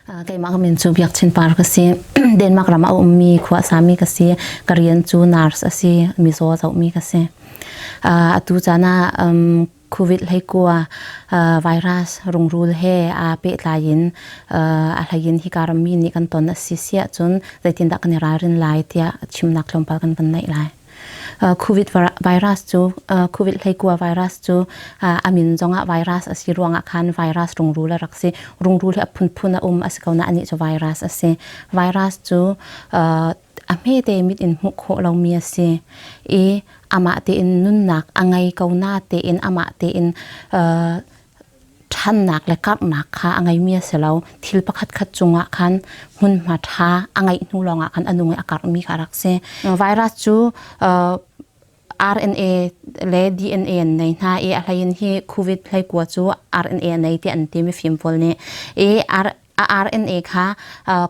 Keimah ka min cu Biakchin Par ka si. Denmark ram ah a ummi khua sami ka si. Ka rian cu nurse a si. Mizaw a zohmi ka si. Atu caan ah COVID hleikua virus rungrul he aa pehtlai in a hlei in hika rammi nih kan ton a si si ahcun zeitindah kan i ralrin lai tiah chimnak tlawmpal kan van neih lai. COVID virus cu COVID hleikua virus cu a min zongah virus a si ruangah khan virus rungrul a rak si. Rungrul hi a phunphun a um a si ko na anih cu virus a si. Virus cu a hmete mit in hmuh khawh lomi a si i amah tein nunnak a ngei ko na tein amah tein ṭhannak le karhnak kha a ngeimi a si lo. Thil pakhat khat cungah khan hmunhma ṭha a ngeih hnu lawngah khan a nung i a karhmi kha a rak si. Virus cu RNA le DNA an nei hna i a hlei in hi COVID hleikua cu RNA a nei tiah an ti mifim pawl nih. I a RNA kha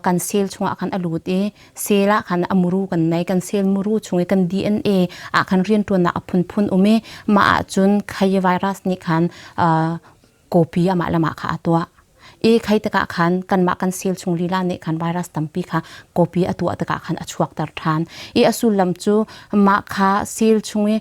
kan cell chungah khan a lut i cell ah khan a muru kan nei kan cell muru chung i kan DNA ah khan rianṭuannak a phunphun um i mah ahcun khai virus nih khan copy amah le mah kha a tuah i khai tikah khan kanmah kan cell chung lila nih khan virus tampi kha copy a tuah tikah khan a chuakter ṭhan i a sullam cu mah kha cell chung i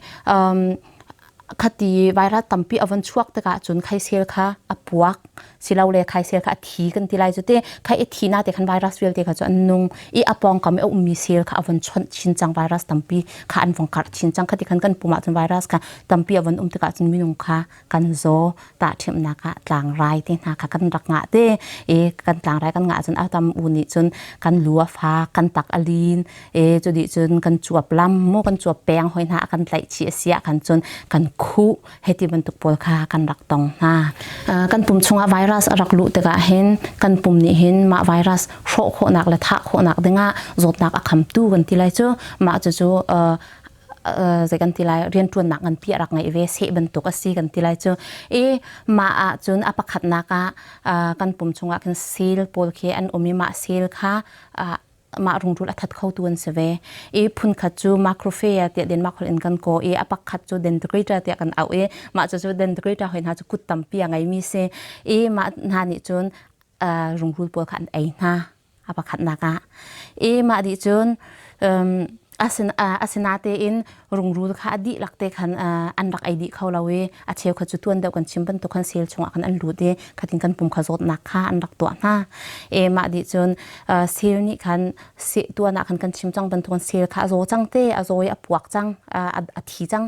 Khati virus tampi a von chuak tikah cun khaisel kha a puak silole khaisel kha a thi kan ti lai cu te khai i thi na te khan virus vialte kha cu an nung i a pawngkam i a ummi cell kha a von chawnh chin cang virus tampi kha an vong karh chin cang khati khan kan pum ah cun virus kha tampi a von um tikah cun minung kha kan zaw tahṭhimhnak ah tlangrai te hna kha kan rak ngah te i kan tlangrai kan ngah cun a tam u nih cun kan lu a fak kan tak a lin e cu dih cun kan cuap lam mu kan cuap peng hoi hna kan tlaih chih a si ah khan cun kan khuh heti bantuk pawl kha kan rak tong hna kan pum chungah virus a rak luh tikah hin kan pum nih hin mah virus hrawh khawhnak le thah khawhnak dingah zawtnak a khamtu kan ti lai cu mah cu cu zei kan ti lai rianṭuannak nganpi a rak ngeih ve seh bantuk a si kan ti lai cu i mah ah cun a pakhatnak ah kan pum chungah khin cell pawl khi an um i mah cell kha mah rungrul a that khotu an si ve i phunkhat cu macrophage tiah Denmark holh in kan kaw i a pakhat cu dendrita tiah kan auh i mah cu cu dendrita hoi hna cu kut tampi a ngeimi si i mah hna nih cun rungrul pawl kha an ei hna a pakhatnak ah i mah dih cun asinatein rungrul kha a dihlak te khan an rak ei dih kho lo i a cheu kha cu tuan deuh kan chim bantuk khan sel chungah khan an lut i khatin kan pum kha zawtnak kha an rak tuah hna e mah dih cun sel nih khan tuan ah khan kan chim cang bantuk sel kha a zaw cang te a zaw i a puak cang a thi cang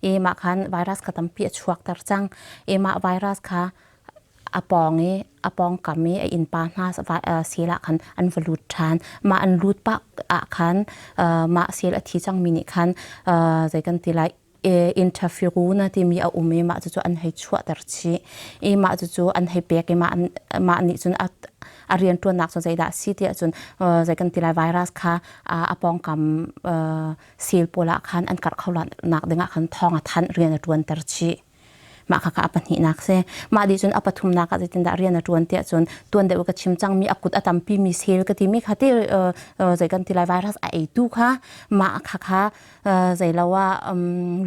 i mah khan virus kha tampi a chuakter cang i mah virus kha a pawng i a pawngkam i a innpa hna sel ah khan an va lut ṭhan. Mah an lut pah ah khan mah sel a thi cangmi nih khan zei kan ti lai interferon timi a um i mah cucu an hei chuahter chih i mah cucu an hei pek i mah mah nih cun a rianṭuannak cu zeidah a si tiah cun zei kan ti lai virus kha a pawngkam sel pawl ah khan an karh kho nak dingah khan thawng a thanh rian a ṭuanter chih. Mah khakha a pahnihnak si. Mah dih cun a pathumnak ah zeitindah rian a ṭuan tiah cun tuan deuh ka chim cangmi a kut a tampi mi sel ka timi kha ti zei kan ti lai virus a eitu kha mah khakha zei lo ah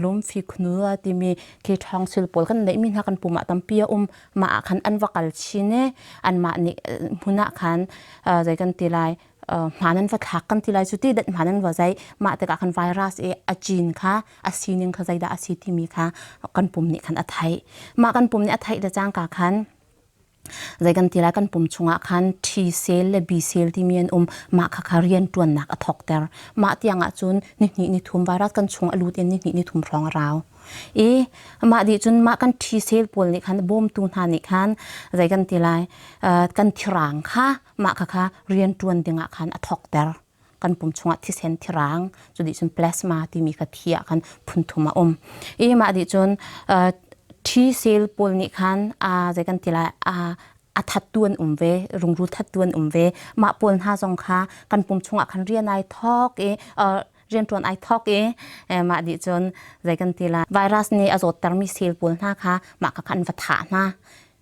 lumfi khnu timi khi ṭhawng sil pawl kan neihmi hna kan pum ah tampi a um mah ah khan an va kal chin i anmah nih hmun ah khan zei kan ti lai hmaan an va thlak kan ti lai cu ti dat hmaan an va zai mah tikah khan virus i a cin kha a sining kha zeidah a si timi kha kan pum nih khan a theih mah kan pum nih a theih le cangka khan zei kan ti lai kan pum chungah khan T cell le B cell timi an um mah kha kha rian ṭuannak a thawkter mah tiang ah cun ni hnih ni thum virus kan chung a lut in ni hnih ni thum hrawng a rau i mah dih cun mah kan T cell pawl nih khan bawmtu hna nih khan zei kan ti lai kan thirang kha mah khakha rianṭuan dingah khan a thawkter kan pum chungah thisen thirang cu dih cun plasma timi kha thi ah khan phunthum a um i mah dih cun T cell pawl nih khan zei kan ti lai a thattu an um ve rungrul thattu an um ve mah pawl hna zong kha kan pum chungah khan rian ai thawk i rianṭuan ai thawk i mah dih cun zei kan ti lai virus nih a zawttermi cell pawl hna kha mah kha an va thah hna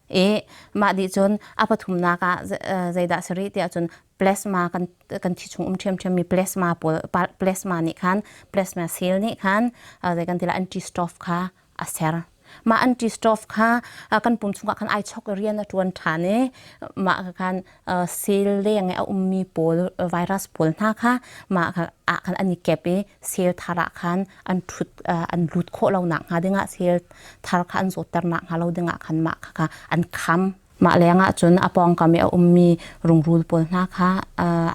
I mah dih cun a pathumnak ah zeidah si rih tiah cun plasma kan kan thi chung um ṭhiamṭhiam mi plasma pawl plasma nih khan plasma cell nih khan zei kan ti lai anti-stop kha a ser. Mah anti-stove kha kan pum chungah khan ai chok i rian a ṭuan ṭhan i mah khan cell leng i a ummi pawl virus pawl hna kha mah ah khan an i kep i cell thar ah khan an ṭhut an lut khawh lo nak hnga dingah cell thar kha an zawtter nak hnga lo dingah khan mah kha an kham. Mah lengah cun a pawngkam i a ummi rungrul pawl hna kha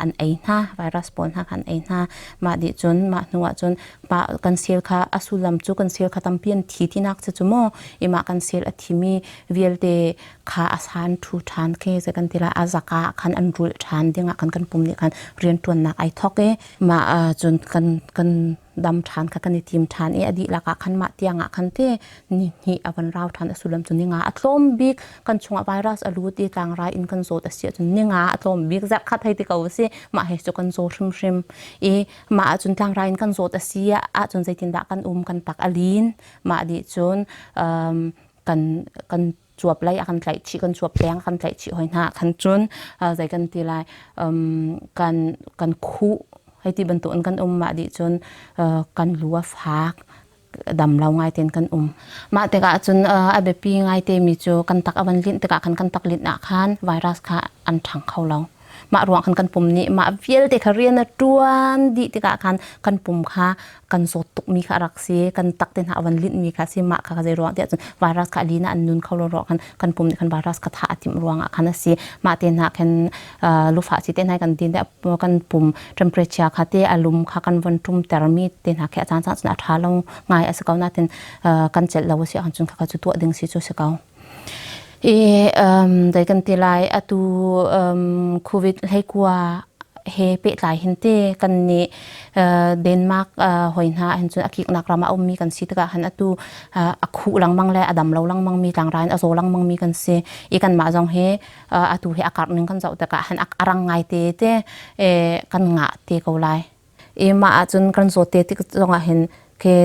an ei hna, virus pawl hna kha an ei hna. Mah dih cun mah hnu ah cun mah kan cell kha a sullam cu kan cell kha tampi an thi tinak si cu mu. I mah kan cell a thimi vialte kha a san ṭhu ṭhan khi zei kan ti lai a zaka ah khan an rulh ṭhan dingah khan kan pum nih khan rianṭuannak ai thawk i mah cun kan kan dam ṭhan kha kan i tim ṭhan i a dihlak ah khan mah tiang ah khan te ni hnih a van rau ṭhan a sullam cu ninga a tlawm bik kan chungah virus a lut i tlangrai in kan zawt a si ahcun ninga a tlawm bik zarhkhat hei ti ko si mah he cu kan zaw hrimhrim i mah ahcun tlangrai in kan zawt a si ahcun zeitindah kan um kan tak a lin mah dih cun kan kan cuap lei a kan tlaih chih kan cuap leng a kan tlaih chih hoi hna khan cun zei kan ti lai kan kan khuh hei ti bantuk in kan um mah dih cun kan lu a fak dam lo ngai ten kan um mah tikah cun a biapi ngai te mi cu kan tak a van linh tikah khan kan tak linh ah khan virus kha an ṭhang kho lo mah ruang khan kan pum nih mah vialte kha rian a ṭuan dih tikah khan kan pum kha kan zawt tukmi kha a rak si kan tak te hna a van linhmi kha si mah kha zei ruang tiah cun virus kha a lin ah an nun kho lo ruang khan kan pum nih khan virus kha thah a timh ruangah khan a si mah te hna khan lufah si te hna kan din kan pum temperature kha te a lum kha kan von ṭum termi te hna khi a caan caan cun a ṭha lo ngai a si ko natin kan celh lo a si ahcun kha cu tuah ding si cu si ko. I dei kan ti lai atu COVID hleikua he pehtlai hin te kan nih Denmark hoi hna hin cun a kiknak ram ah a ummi kan si tikah han atu a khuh lengmang le a dam lo lengmang mi tlangrai in a zaw lengmang mi kan si i kanmah zong hi atu hi a karh ning kan zoh tikah han a rang ngai te te kan ngah te ko lai. I mah ahcun kan zawt te tik zongah hin ke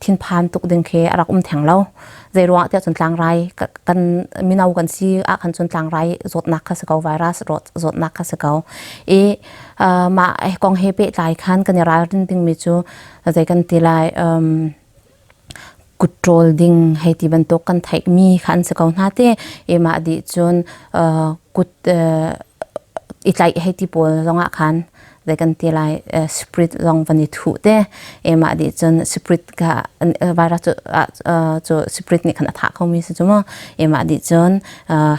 thinphan tuk ding khi a rak um theng lo. Zei ruangah tiah cun tlangrai kan mino kan si ah khan cun tlangrai zawtnak kha si ko virus zawtnak kha si ko. I mah kong he pehtlai khan kan i ralrin dingmi cu zei kan ti lai kutṭawl ding hei ti bantuk kan theihmi kha an si ko hna te i mah dih cun kut i tlaih hei ti pawl zongah khan zei kan ti lai spirit zong van i thuh te i mah dih cun spirit kha virus cu cu spirit nih khan a thah khomi si cu mu i mah dih cun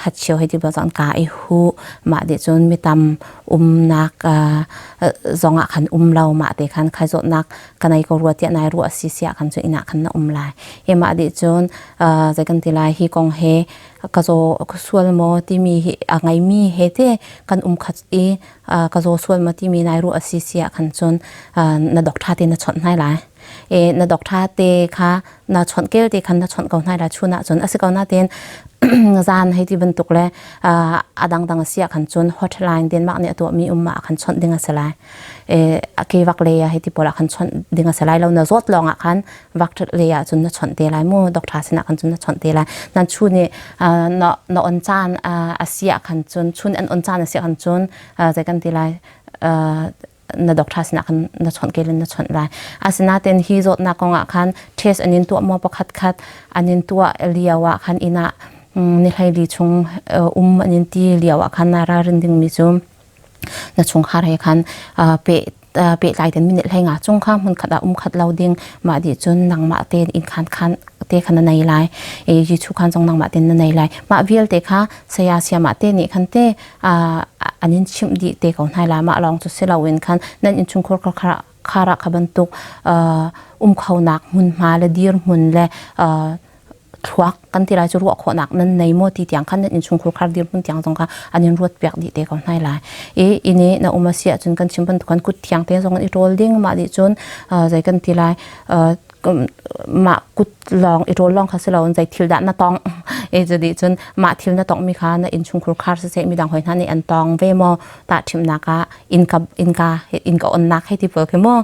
hatchio hei ti pawl zong ka i huh mah dih cun mitam umnak zongah khan um lo mah te khan khai zawtnak ka nei ko rua tiah nai ruah si siah khan cun inn ah khan na um lai hi mah dih cun zei kan ti lai hi kong he ka zaw ka sual maw timi hi a ngeimi he te kan um khat i ka zaw sual maw timi nai ruah si siah khan cun na doctor te na chawnh hnai lai e na doctor te kha na chawnh kel te khan na chawnh ko hnai lai chun ah cun a si ko na ten zan hei ti bantuk le a dangdang a si ah khan cun hotline Denmark nih a tuahmi um ah khan chawnh ding a si lai a ke vak le ah hei ti pawl ah khan chawnh ding a si lai lo na zawt lawng ah khan vak le ah cun na chawnh te lai mu doctor sinah khan cun na chawnh te lai nan chu nih na na on caan a si ah khan cun chun an on caan a si ah khan cun zei kan ti lai na doctor sinah khan na chawnh kel in na chawnh lai asinain hi zawtnak kong ah khan test an in tuah maw pakhat khat an in tuah lio ah khan inn ah ni hleili chung um an in ti lio ah khan na ralrin dingmi cu na chungkhar he khan pe pehtlai ten minute hlei nga chung kha hmun khat ah um khat lo ding mah dih cun nangmah tein inn khan khan te khan na nei lai e yi chu khan zong nangmah ten na nei lai mah vialte kha saya siamah te nih khan te an in chimh dih te ko hnai la mah lawng cu si loin khan nan innchungkhur khara kha bantuk um khonak hmunhma le dir hmun le thluak kan ti lai cu ruah khawhnak nan nei maw ti tiang khan nan innchungkhur khar dirhmun tiang zong kha an in ruat piak dih te ko hnai lai i ini na um a si ahcun kan chim bantuk kan kut thiang te zong in i ṭawl ding mah dih cun zei kan ti lai mah kut lawng i ṭawl lawng kha si loin zei thil dah na tong e cu dih cun mah thil na tongmi kha na innchungkhur khar siseh midang hoi hna nih an tong ve maw tahṭhimnak ah innka innka innka onnak hei ti pawl khi mu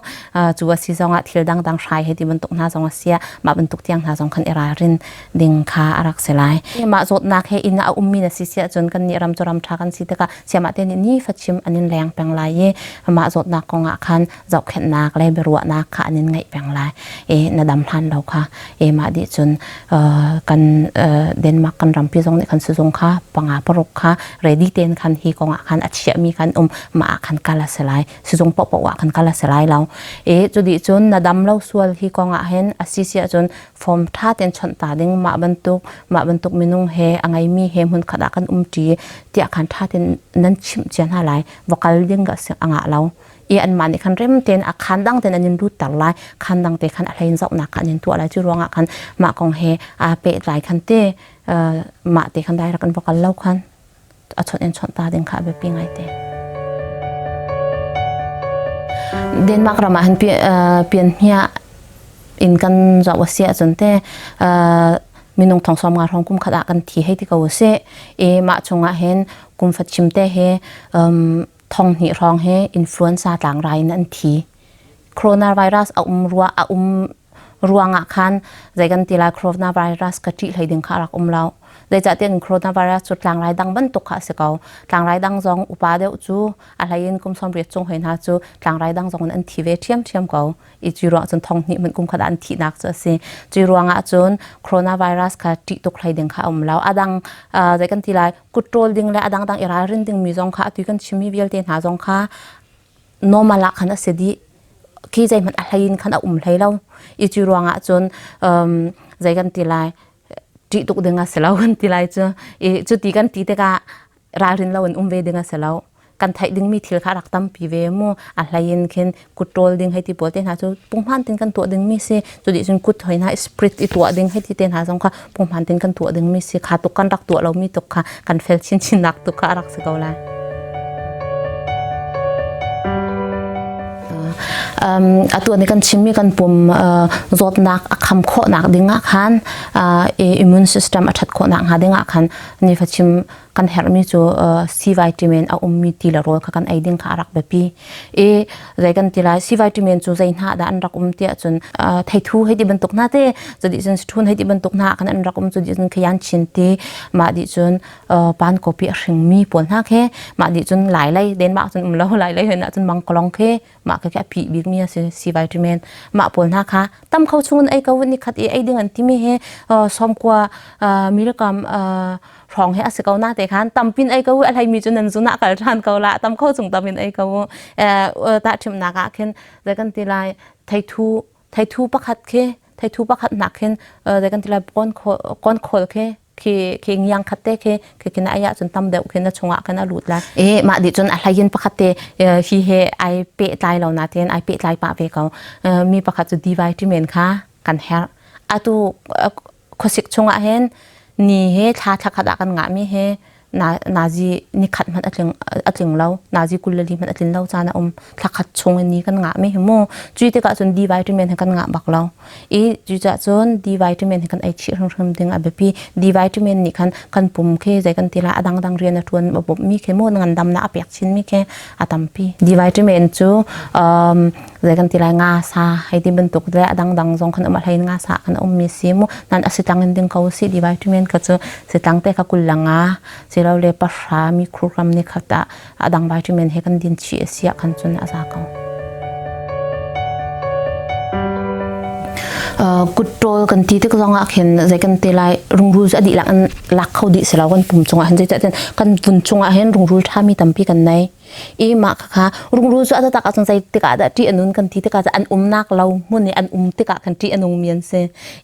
cu a si zongah thil dangdang hrai hei ti bantuk hna zong a si mah bantuk tiang hna zong khan i ralrin ding kha a rak si lai mah zawtnak he inn a ummi na si si ahcun kan nih ram cu ram ṭha kan si tikah siamah te nih ni fachim an in leng peng lai i mah zawtnak kong ah khan zohkhenhnak le biaruahnak kha an in ngeih peng lai. na dam hlan lo kha e mah dih cun kan Denmark kan rampi zong nih khan sizung kha panga paruk kha ready ten khan hi kong ah khan a chiahmi khan um mah ah khan kal a si lai sizung paohpaoh ah khan kal a si lai lo e cu dih cun na dam lo sual hi kong ah hin a si si ahcun form tha ten chawnh ta ding mah bantuk mah bantuk minung he a ngeimi he hmun khat ah kan um ṭi tiah khan tha ten nan chimh cia hna lai va kal ding ka si a ngah lo i anmah nih khan rem tein a khan dang tein an in lut ter lai khan dang te khan a hlein zohnak kha an in tuah lai cu ruangah khan mah kong he aa pehtlai khan te mah te khan dai rak an va kal lo khan a chawnh in chawnh ta ding kha a biapi ngai te. Denmark ram ah hin pian hmia in kan zoh a si ahcun te minung thong sawm nga hrawng kum khat ah kan thi hei ti ko si i mah chungah hin kum fachim te he thong hnih hrawng hi influenza tlangrai in an thi. Coronavirus a um rua a um ruangah khan zei kan ti lai coronavirus ka ṭih hlei ding kha a rak um lo. Zeicahtiah coronavirus cu tlangrai dang bantuk kha a si ko. Tlangrai dang zong upa deuh cu a hlei in kum 80 cung hoi hna cu tlangrai dang zong in an thi ve ṭhiamṭhiam ko. I cu ruang cun thong hnih hmanh kum khat ah an thihnak cu a si. Cu ruangah cun coronavirus kha ṭih tuk hlei ding kha a um lo. A dang zei kan ti lai kut ṭawl ding le a dangdang i ralrin dingmi zong kha atu kan chimmi vialte hna zong kha normal ah khan a si dih khi zeihmanh a hlei in khan a um hlei lo i cu ruangah cun zei kan ti lai ṭih tuk ding a si lo kan ti lai cu i cuti kan ti tikah ralrin lo in um ve ding a si lo kan theih dingmi thil kha rak tampi ve mu a hlei in khin kut ṭawl ding hei ti pawl te hna cu punghman tin kan tuah dingmi si cu dih cun kut hoi hna spirit i tuah ding hei ti te hna zong kha punghman tin kan tuah dingmi si kha tuk kan rak tuah lomi tuk kha kan fel chinchin nak tuk kha a rak si ko lai. Um, atu ni kan chimmi kan pum uh, zawtnak a kham khawhnak ding ah khan uh, immune system a that khawhnak hnga ding ah khan ni fa chim kan herhmi cu C vitamin a ummi ti le rawl kha kan ei ding kha a rak biapi. I zei kan ti lai C vitamin cu zei hna dah an rak um tiah cun theithu hei ti bantuk hna te cudi cun sithun hei ti bantuk hna kan an rak um cudi cun khayan chin ti mah dih cun pan kopi a hringmi pawl hna khe mah dih cun lai lei Denmark cun um lo lai lei hen ah cun mangkolong khe mah kha a phih bikmi a si C vitamin mah pawl hna kha tam kho chung in ei ko ni khat i ei ding an timi hi sawmkua milligram hrawng hi a si ko na te khan tampin ei ko a hlei mi cu nan zun ah kal ṭhan ko la tam kho chung tam in ei ko ta ṭhimnak ah khin zei kan ti lai theithu theithu pakhat khi theithu pakhat nak khin zei kan ti lai kon khol khi khi khi ngiang khat te khi khi khin aya cun tam deuh khin na chungah khan a lut lai e mah di cun a hlei in pakhat te hi he ai pe tlai lo na ten ai pe tlai pa ve ko mi pakhat cu D vitamin kha kan her atu khuasik chungah hin ni he thla thla khat ah kan ngahmi he nazi ni khat hmanh a tling lo nazi 22 hmanh a tlin lo caan a um thla khat chung in ni kan ngahmi hi mu cui tikah cun D vitamin he kan ngah bak lo i cucaah cun D vitamin he kan ei chih hrimhrim ding a biapi D vitamin nih khan kan pum khi zei kan ti la a dangdang rian a ṭuan a bawmhmi khi mu ngandamnak a pek chinmi khi a tampi D vitamin cu zei kan ti lai nga sa hei ti bantuk le a dangdang zong khan um a hlein nga sa kan um mi si mu nan a si tlang in ding ko si di vitamin ka cu si tlang te kha kul langa silo le pahra mi khur ram ni khat ah a dang vitamin he kan din chi a si ah khan cun a za ko kut ṭawl kan ti tik zong ah khin zei kan ti lai rungrul cu a dihlak in lak kho dih si lo kan pum chungah hin zeicahtiah kan vun chungah hin rungrul ṭhami tampi kan nei i mah khakha rungrul cu a taktak ahcun zei tikah dah ṭih a nun kan ti tikah an umnak lo hmun i an um tikah khan ṭih a nungmi an si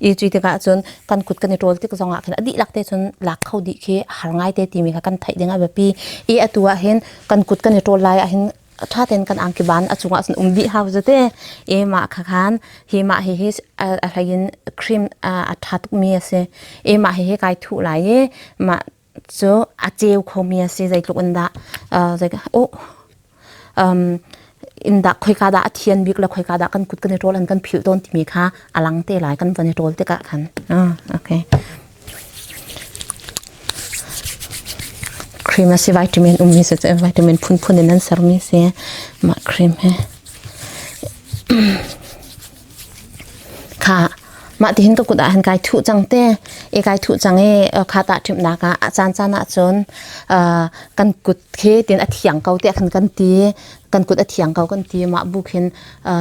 i cu tikah cun kan kut kan i ṭawl tik zongah khin a dihlak te cun lak kho dih khi a har ngai te timi kha kan theih ding a biapi i atu ah hin kan kut kan i ṭawl lai ah hin ṭha tein kan angki ban a cungah cun um dih hau zu te i mah kha khan hi mah hi hi a hlei in cream a ṭha tukmi a si i mah hi hi kai thuh lai i mah cu a ceu khomi a si zeitluk in dah zei oh in dah khoika dah a thian bik le khoika dah kan kut kan i ṭawl an kan philh tawn timi kha a lang te lai kan van i ṭawl tikah khan okay cream a si vitamin ummi si vitamin phunphun in an sermi si mah cream hi kha. Mah tihin ka kut ah hin kai thuh cang te. I kai thuh cang i kha tah ṭhimnak ah a caan caan ahcun kan kut khi tin a thiang ko tiah khan kan ti. Kan kut a thiang ko kan ti. Mah bu khin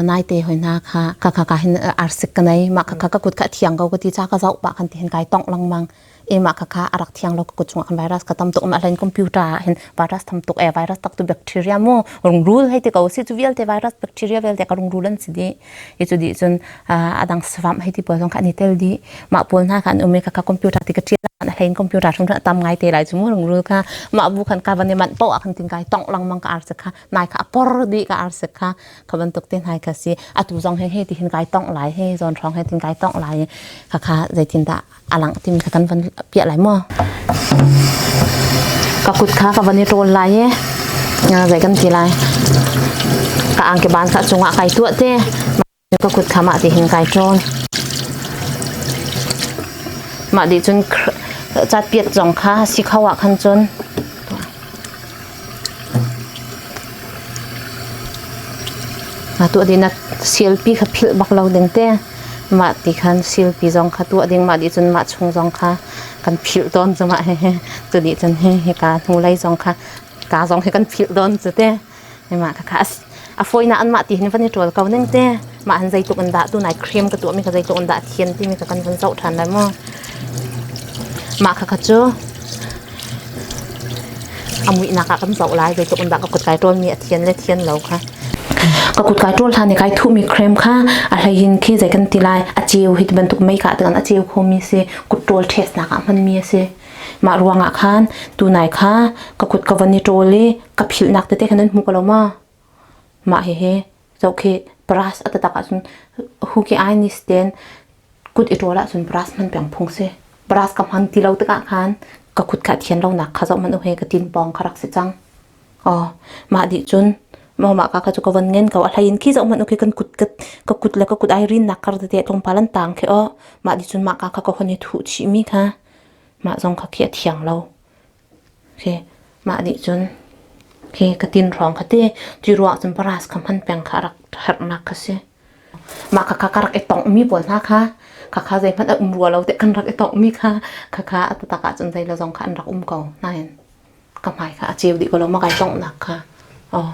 naite hoi hna kha ka ka ka hin arsik ka nei. Mah kha ka kut kha a thiang ko ka ti ca ka zoh pah khan ti hin kai tongh lengmang. E mah kha kha a rak thiang lo ka kut chungah khan virus ka tam tuk ma hlein computer ah hin virus tam tuk e virus tak tu bacteria mu rungrul hei ti ko si cu vialte virus bacteria vialte ka rungrul an si dih i cu dih cun adang savam hei ti pawl zong kha an i tel dih mah pawl hna kha an um i kha computer ti ka ṭial a hlein computer hrim tam ngai te lai cu mu rungrul kha mah bu khan ka van i manh poh ah khan tin kai tongh lengmang ka ar kha nai kha a por dih ka ar kha kha bantuk te nai kha si atu zong he he ti hin kai tongh lai he zawn hrawng he tin kai tongh lai kha kha zeitin dah a langh timi kha kan van piah lai maw? Ka kut kha ka van i ṭawl lai i zei kan ti lai. Ka angki ban kha cungah kai tuah te. Ka kut kha mah ti hin kai ṭawl. Mah dih cun catpiat zong kha si kho ah khan cun Tuah ding na silpi kha philh bak lo ding te. Mah ti khan silpi zong kha tuah ding mah dih cun mah chung zong kha kan philh tawn cu mah hehe. Cu dih cun hi hika hnulei zong kha ka zong hi kan philh tawn cu te. Mah kha kha a fawinak an mah ti hin van i ṭawl ko ning te. Mah han zeitluk in dah tunai cream ka tuahmi kha zeitluk in dah a thian timi kha kan vun zoh ṭhan lai mu. Mah kha kha cu a muihnak ah kan zoh lai zeitluk in dah ka kut kai ṭawlmi a thian le thian lo kha. Ka kut kai ṭawl hlan i kai thuhmi cream kha a hlei in khi zei kan ti lai a ceu hi ti bantuk mei kah tikah a ceu khomi si kut ṭawl test nak ah hmanmi a si. Mah ruangah khan tunai kha ka kut ka van i ṭawl i ka philhnak tete kha nan hmu ko lo ma? Mah hihi zoh khi brush a taktak ahcun hu ki ai ni sten kut i ṭawl ahcun brush hman peng phung si. Brush ka hman ti lo tikah khan ka kut kha thian lonak kha zoh hmanh u he ka tin pawng kha rak si cang. Aw, mah dih cun maw mah ka kha cu ka von ngen ko. A hlei in khi zoh hmanh u khi kan kut ka, ka kut le ka kut ai rinnak kar tete tlawmpal an tang khi aw. Mah dih cun mah ka kha ka hon i thuh chih mi kha mah zong kha khi a thiang lo. Khi mah nih cun khi ka tin hrawng kha ti ti ruah cun paras kha hman peng kha rak herhnak kha si. Mah kha kha ka rak i tongh mi pawl hna kha kha kha zeihmanh a um rua lo te kan rak i tongh mi kha kha kha a taktak ahcun zei le zong kha an rak um ko nain ka hmai kha a ceu dih ko lo ma kai tonghnak kha oh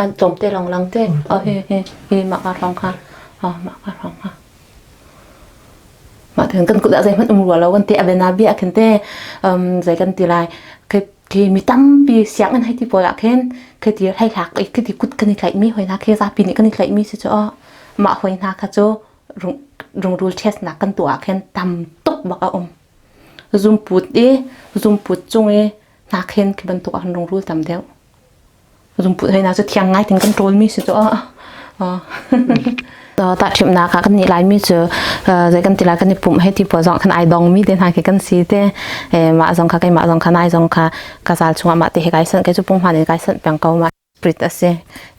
an tlawmte lawng lang te oh hi hi hi mah ka hrawng kha oh mah ka hrawng kha mah kan kut ah zeihmanh um rua lo kan ti a bena bia khin te zei kan ti lai khi mi tampi sianginn hei ti pawl ah khin khi ti hlei hlak i khi ti kut kan i tlaih mi hoi hna khi zapi nih kan i tlaih mi si cu mah hoi hna kha cu rungrul test nak kan tuah ah khin tam tuk bak a um zumput i zumput cung i hna khin khi bantuk ah rungrul tam deuh Zungput hei na cu thiang ngai tin kan ṭawl mi si cu tahṭhimnak ah kan nih laimi cu zei kan ti lai kan i pumh hei ti pawl zong khan ai dong mi te hna khi kan si te mah zong kha keimah zong kha nai zong kha ka zal chungah mah te he kai sanh kei cu punghman in kai sanh peng ko ma spirit a si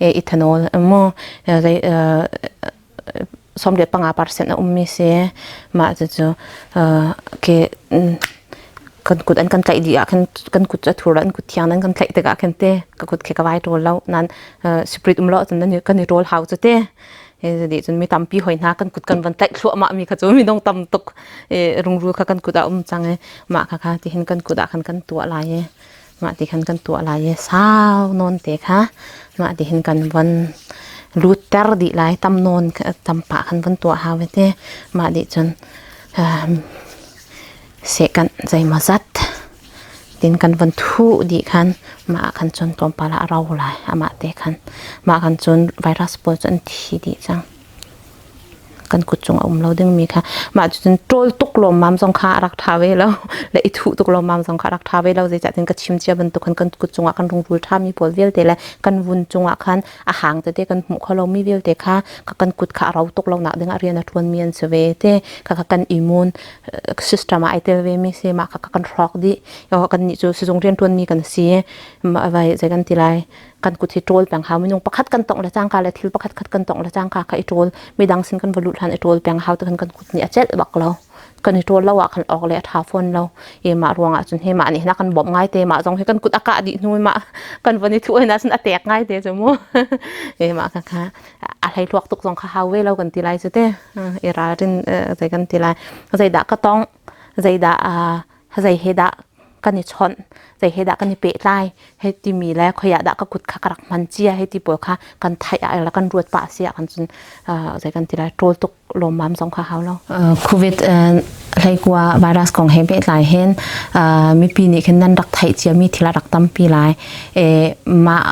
ethanol mu zei 15% a ummi si mah cucu ke kan kut an kan tlaih dih ah khan kan kut cu a thur an kut thiang nan kan tlaih tikah khan te ka kut khi ka vai ṭawl lo nan spirit um lo ahcun nan kan i ṭawl hau cu te di cun mi tampi hoi hna kan kut kan van tlaih thluahmah mi kha cu minung tam tuk rungrul kha kan kut ah um cang i mah kha kha tihin kan kut ah khan kan tuah lai i Mah ti khan kan tuah lai i sau nawn te kha mah ti hin kan von lutter dih lai tam nawn tam pah khan von tuah hau te mah dih cun sehkanh zeimaw zat tin kan von thuh dih khan mah khan cun tlawmpal ah a ro lai amah te khan mah khan cun virus pawl cu an thi dih cang. Kan kut cung a um lo dingmi kha mah cucun ṭawl tuk lawmmam zong kha a rak ṭha ve lo le i thuh tuk lawmmam zong kha a rak ṭha ve lo zeicah tin ka chim cia bantuk khan kan kut cungah kan rungrul ṭhami pawl vialte le kan vun cungah khan a hang tete kan hmuh kho lomi vialte kha kan kut kha a ro tuk lo nak ding ah rian a ṭuanmi an si ve te kha kha kan immune system ah ai tel ve mi si mah kha kan hrawk dih kan nih cu sizung rian ṭuanmi kan si vai zei kan ti lai kan kut hi ṭawl peng hau minung pakhat kan tongh le cangka le thil pakhat khat kan tongh le cangka kha i ṭawl midang sin kan va luh hlan i ṭawl peng hau te kan kan kut nih a celh bak lo. Kan i ṭawl lo ah khan awk le a ṭha fawn lo. I mah ruangah cun hi mah nih hin a kan bawmh ngai te, mah zong hi kan kut a kah dih hnu i mah kan von i thuh hin ahcun a tek ngai te cu mu. I mah kha kha a hleihluak tuk zong kha hau ve lo kan ti lai cu te. I ralrin zei kan ti lai. Zeidah ka tong, zeidah zei he dah kan i chawnh, zei he dah kan i pehtlai hei timi le khoi ah dah ka kut kha ka rak hman cia hei ti pawl kha kan theih ah le kan ruat pah si ah kan cun zei kan ti lai, ṭawl tuk lawmmam zong kha hau lo. Covid hleikua virus kong he pehtlai hin mipi nih khin nan rak theih ciami thil a rak tampi lai. Mah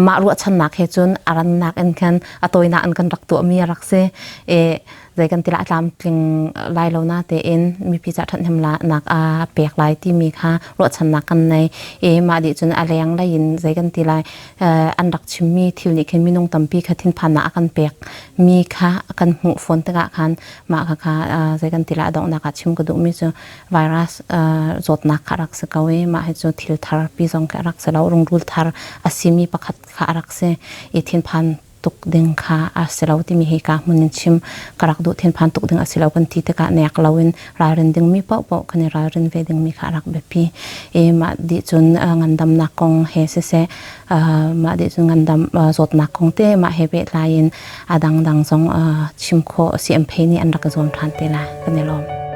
mah ruahchannak he cun a rannak in khan a tawinak in kan rak tuahmi a rak si. Zei kan ti la tlamtling lai lo na tein mipi ca ṭhathnem nak a pek lai timi kha ruahchannak kan nei. E mah dih cun a leng lei in zei kan ti lai, an rak chimmi thil nih khin minung tampi kha thinphannak a kan pek mi kha kan hmuh fawn tikah khan mah kha kha zei kan ti la donghnak ah chim ka duhmi cu virus zawtnak kha rak si ko i mah hi cu thil thar pi zong kha rak si lo, rungrul thar a simi pakhat kha a rak si i thinphan tuk ding kha a si lo timi hi ka hmun in chim ka rak duh. Thinphan tuk ding a si lo kan ti tikah nek loin ralrin dingmi paohpaoh kan i ralrin ve dingmi kha a rak biapi i mah dih cun ngandamnak kong he siseh, mah dih cun ngandam zawtnak kong te mah he pehtlai in a dangdang zong chim khawh CMP nih an rak i zuam ṭhan te lai. Kan i lawm.